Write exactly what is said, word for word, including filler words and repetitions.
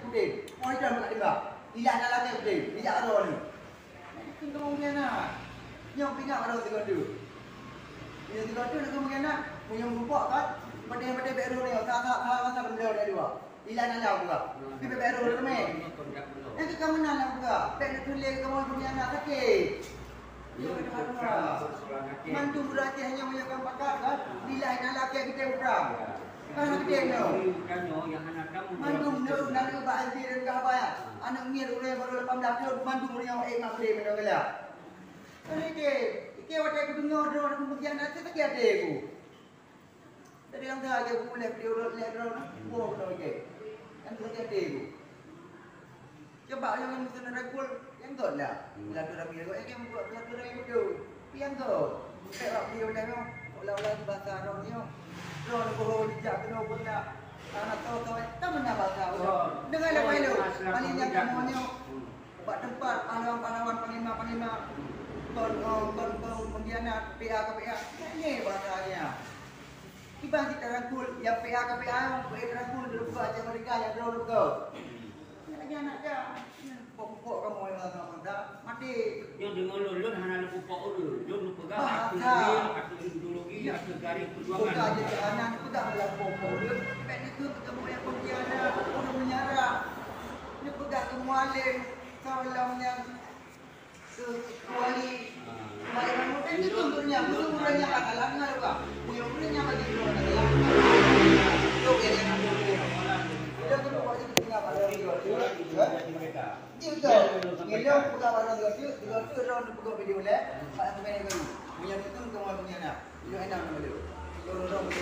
Udin, oh, itu yang berkat tiba. Ilah dalam dia, Udin. Tidak ada ni. Itu kemungkinan. Nyok pingat ada tiga tu. Ini tiga tu nak kemungkinan. Punya rupa kan. Pada-pada baru ni, tak, tak, tak, tak, tak, tak, tak, tak, tak, Ilan aja buka. Tapi bebek roh ramai. Yang ke kamu nana buka. Bek nak tulis kamu punya anak sakit. Yo, dua-dua. Mandum berarti hanya menyampaikan pakar kan? Bila nak laki kita buka. Kan kita no. Mandum nak nak ba anti dan gah bayar. Anak mir orang baru lapan belas tahun, mandum orang yang eh mak boleh menogala. Kan ike, ike wadah aku dengar dia orang kemudian nanti sakit hati aku. Jadi yang dah aja aku boleh beli urut lihat orang, buah kena ike. Kan tu jadi aku. Coba yang mesti nak rangkul, yang tu dah. Hmm. Lalu rapi aku, eh, yang buat lalu rapi tu. Yang tu. Saya bak beli oleh orang, olah-olah di bahasa orang ni. Orang bohong dijak kena pun tak. Anak tahu-tahu, tak pernah bahasa orang. Dengar lah, Pak Elu. Paling yang kamu ni. Hmm. Bak teumpat pahlawan-pahlawan, panglima-panglima, kon, kon, kon, kon pengkhianat, P A ke P A, nyan bahasa dia. Kiban cit tarangkul, nyang P A ke P A, nyang P A tarangkul, duduk buka macam mereka nyang droe duduk kau. Nyan lagi anak dia. Pokok-pokok kamu yang lama muda, mati. Nyoe deungoe lôn, lôn hana lôn pupok ureueng. Lôn peugah ateueh real, ateueh ideologi, ateueh garis perjuangan. Bukan aja ke anak, peugah dalam pokok ureueng. Baik itu ketemu yang pengkhianat, ureueng menyarah. Nyoe peugah ke mualem. Kau lam nyang keukuali. Balik rambut kan itu turunnya. Bukan urang nyang akalan dengan luka. Punya urang nyang bagi urang akalan. Itu yang nak dia. Dia tu buat itu tinggal pada orang tua. Dia tu. Dia tu bukan pada orang tua. Dia tu orang tu bukan video leh. Pada tu main baru. Punya tu tu bukan punya nak. Dia enak nama dia. Dia orang tu.